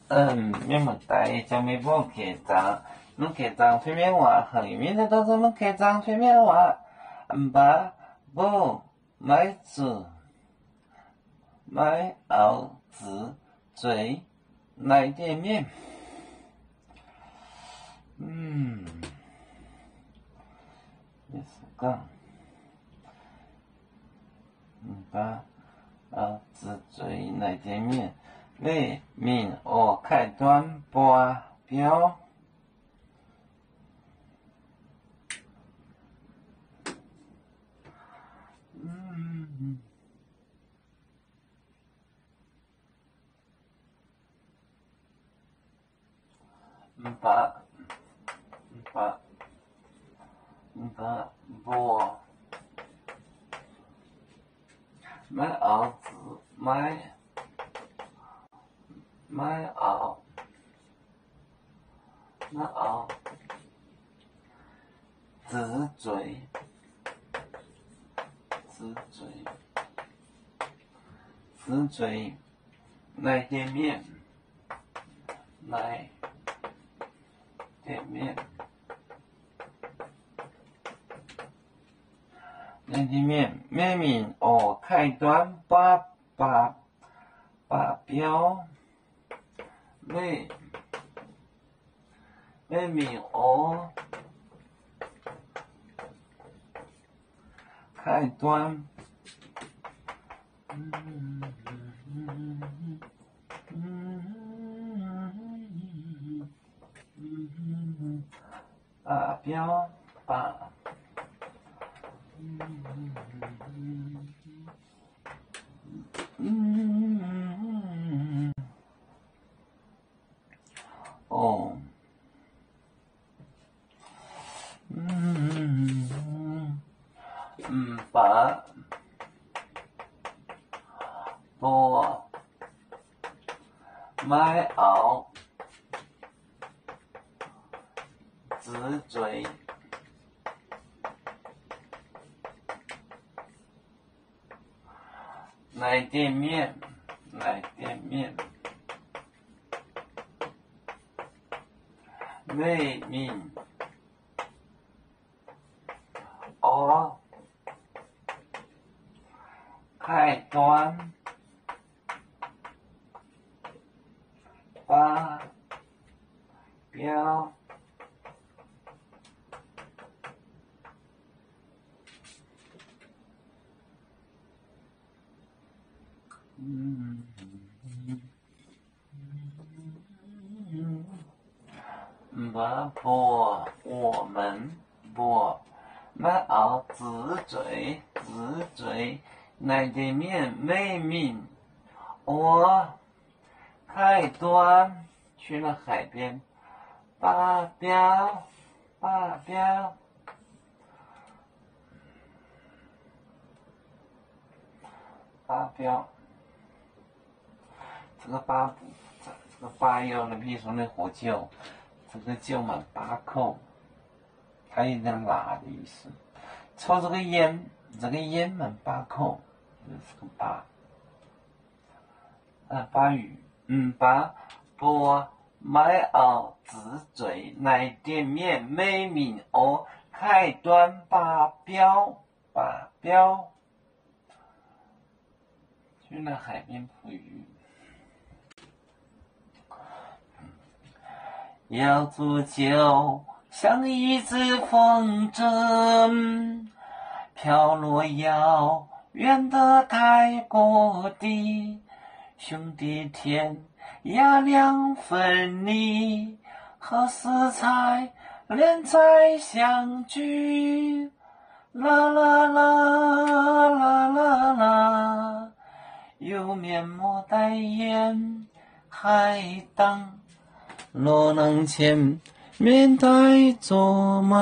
Mienh muoz-doic, jangx meih mbuo mv keix zaangc, mv keix zaangc fim mienv waac, haiz mienh naaiv daaih mv keix zaangc fim mienv waac. Mv baac mbuo maiv zuqc, maiv oix ziqc zuiz naaic dieh mienh. Mv baac ziqc zuiz naaic dieh mienh, weic mingh oix 开端 buo biauv. Mv baac, mv baac, mv baac mbuo maiv oix zuqc, maiv, maiv oix, maiv oix ziqc zuiz, ziqc zuiz, ziqc zuiz naaic dieh mienh, naaic dieh mienh, naaic dieh mienh, maiv mingh oix 开端 buo, buo, buo biauv, maiv, maiv mingh oix 开端. Baac biauv, baac, o, mv baac mbuo maiv oix ziqc zuiz naaic dieh mienh, naaic dieh mienh, maiv mingh oix 开端 baac biauv. Mv baac mbuo, 我们, mbuo maiv oix ziqc zuiz, ziqc zuiz naaic dieh mienh maiv mingh oix 开端 去那海边 baac biauv, baac biauv, baac biauv. 这个八，这个八要那边从那火救，这个救满八扣，它有点辣的意思。抽这个烟，这个烟满八扣，这个八。 Baac mbuo maiv oix ziqc zuiz naaic dieh mienh maiv mingh oix 开端 baac biauv, baac biauv. 要煮酒，像一只风筝，飘落遥远的太古地。兄弟天涯两分离，何时才能再相聚？啦啦啦，啦啦啦，有面目戴眼，还当 路能前面带着吗？